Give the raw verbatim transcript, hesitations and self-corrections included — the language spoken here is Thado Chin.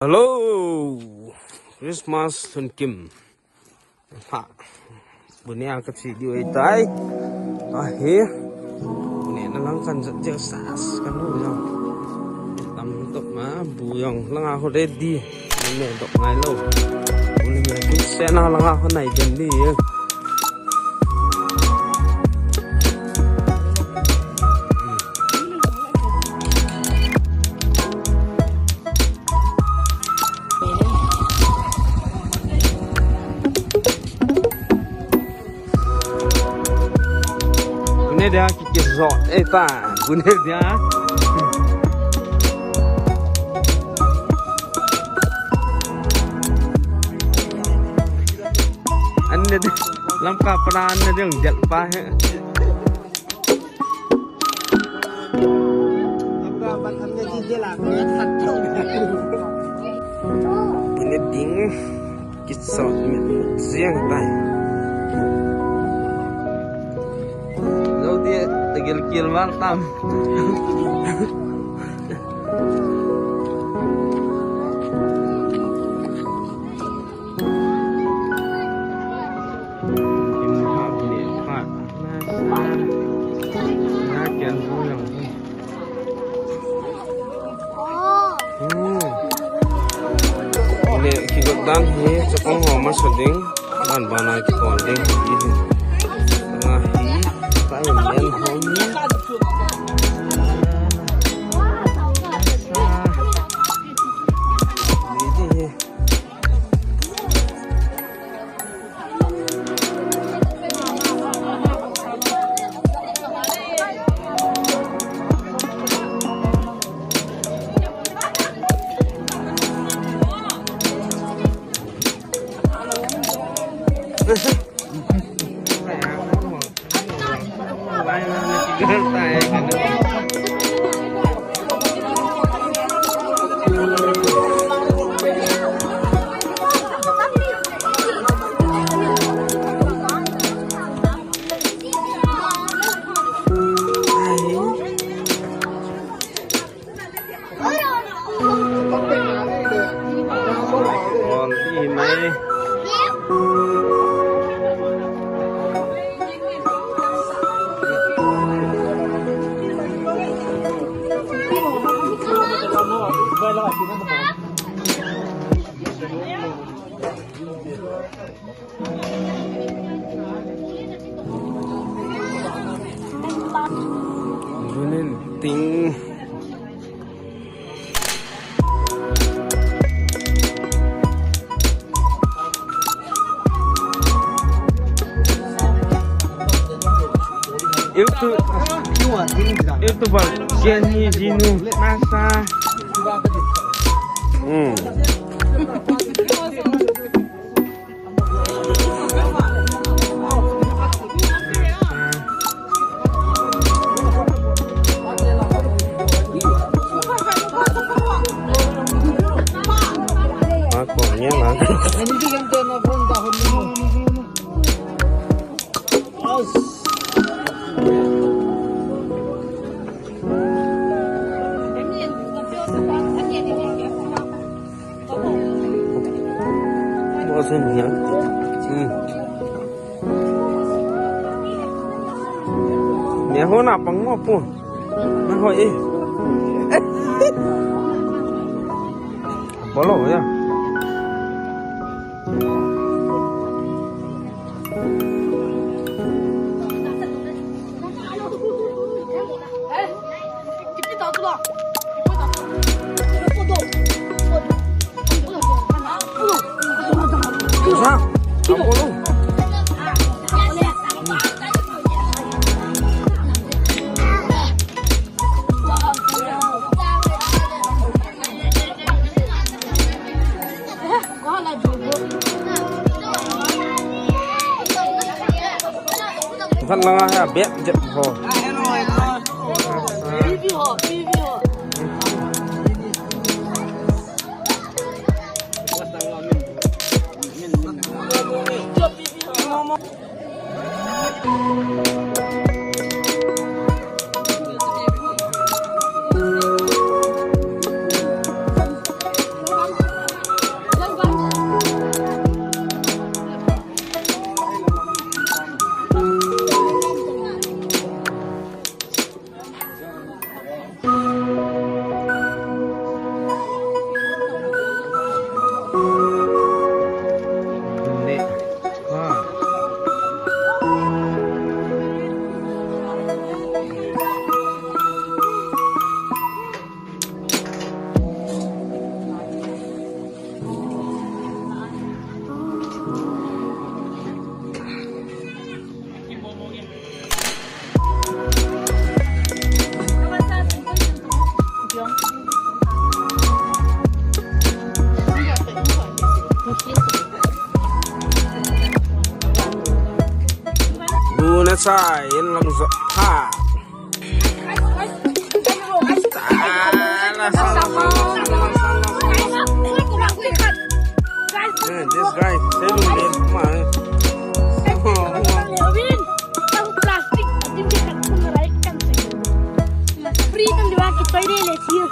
Hello, Christmas Lhunkim. Ha. Bu nea kache diu ahitai. Ahi. Bu nena lang kan jat jeng sas kan u jong. Tam tok ma bu jong langa ho ready. Bu ne dok ngai lou. Bu ne me kin sena langa ho nai den di. Gune dia ki, ki zo, eh, ta, gune dia. Anne de, lamka pana anne de, jat pa he. Bune ding, kisot mit jeng tai. Lo dia, tegel kiel mal tam. Neh kigot dan hi chapang ho masa ding, dan bana kikon ding hi. Nga hi, tai men ho ni. Ni di hi. Bunin ting. YouTube, YouTuber Jenny Jinu Nasa. Hmm. Bo sen hiang. Hmm. Nia ho na pang mo pu. Na ho e. Bolo ya. Kan langa ha bet jet ho. Sai, in lang zo. Ha. Sala, sala, sala, sala, sala. Eh, this guy, seven din, kuma, eh. Oh, kuma. Free kan diwa ki toilet le siya.